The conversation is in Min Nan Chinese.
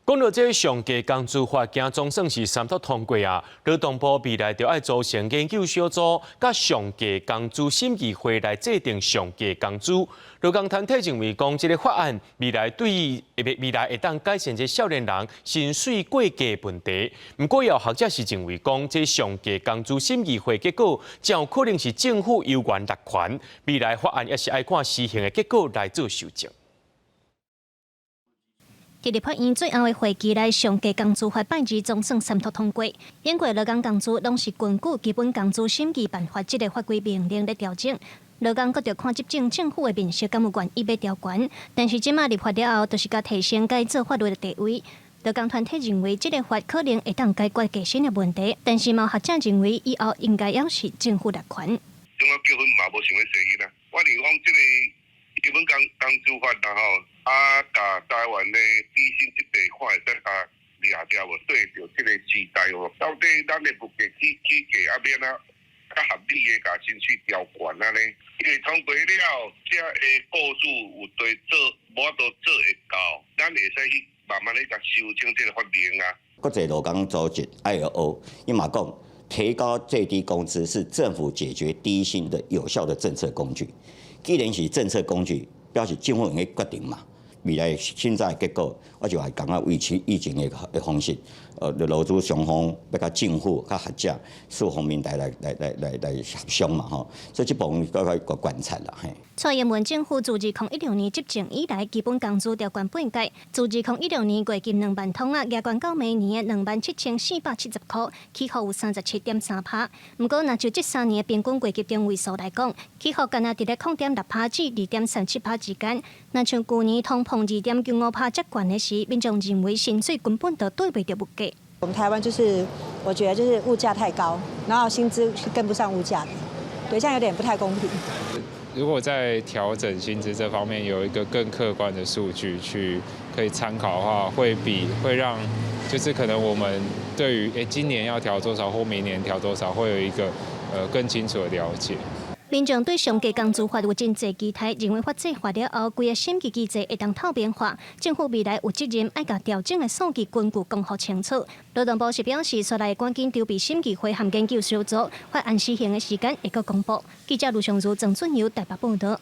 講到這上低工資法，今總算是三讀通過啊！勞動部未來就愛組成研究小組，佮上低工資審議會來制定上低工資。勞工團體認為講，這个法案未來對未來會當改善這少年人薪水過低問題。毋過有學者是認為講，這上低工資審議會結果，真有可能是政府猶原奪權。未來法案也是愛看施行的結果來做修正。佇立法院最後的會期內，上低工資法拜二總算三讀通過。因過勞工工資攏是根據基本工資審議辦法這个法規命令咧調整。勞工閣著看執政政府的面色，敢有願意欲調懸。但是這馬立法了後，就是共提升改做法律的地位。勞工團體認為，這个法可能會當解決低薪的問題，但是嘛有學者認為，以後應該猶是政府奪權。中央結婚嘛無想欲聲音啊！我認為講這个基本工資法啦吼，啊，共台灣的底薪這塊看會使共掠掉無？對著這个時代哦，到底咱的物價起起價啊，欲按怎較合理的共薪水調懸按呢？因為通過了，這个故事有對做無法度做會到，咱會使去慢慢咧共修正這个法令啊。國際勞工組織 ILO 伊嘛講，提高最低工資是政府解決低薪的有效的政策工具。既然是政策工具，表示政府會決定嘛。未來現在結果，我就會感覺維持以前的方式，勞資雙方欲佮政府、佮學者四方面來協商嘛吼，所以這部分閣閣觀察啦嘿。蔡英文政府自2016年執政以來，基本工資調懸八擺，自2016年月薪2萬通仔，加懸到明年的27,470箍，起伏有37.3趴。毋過，若就這3年的平均月薪中位數來講，起伏干焦佇咧0.6趴至2.37趴之間。若像舊年通膨2.95趴遮懸的時，民眾認為薪水根本就對袂著物價。我們台灣就是，我覺得就是物價太高，然後薪資是跟不上物價的，對，這樣有點不太公平。如果在調整薪資這方面有一個更客觀的數據去可以參考的話，會比會讓就是可能我們對於今年要調多少或明年調多少，會有一個更清楚的了解。民眾對上低工資法有真濟期待，認為法制化了後，規个審議機制會當透明化，政府未來有責任愛共調整的數據根據講予清楚。勞動部是表示，紲來趕緊籌備審議會和研究小組，法案施行的時間會閣公布。記者盧尚如、鄭俊友台北報道。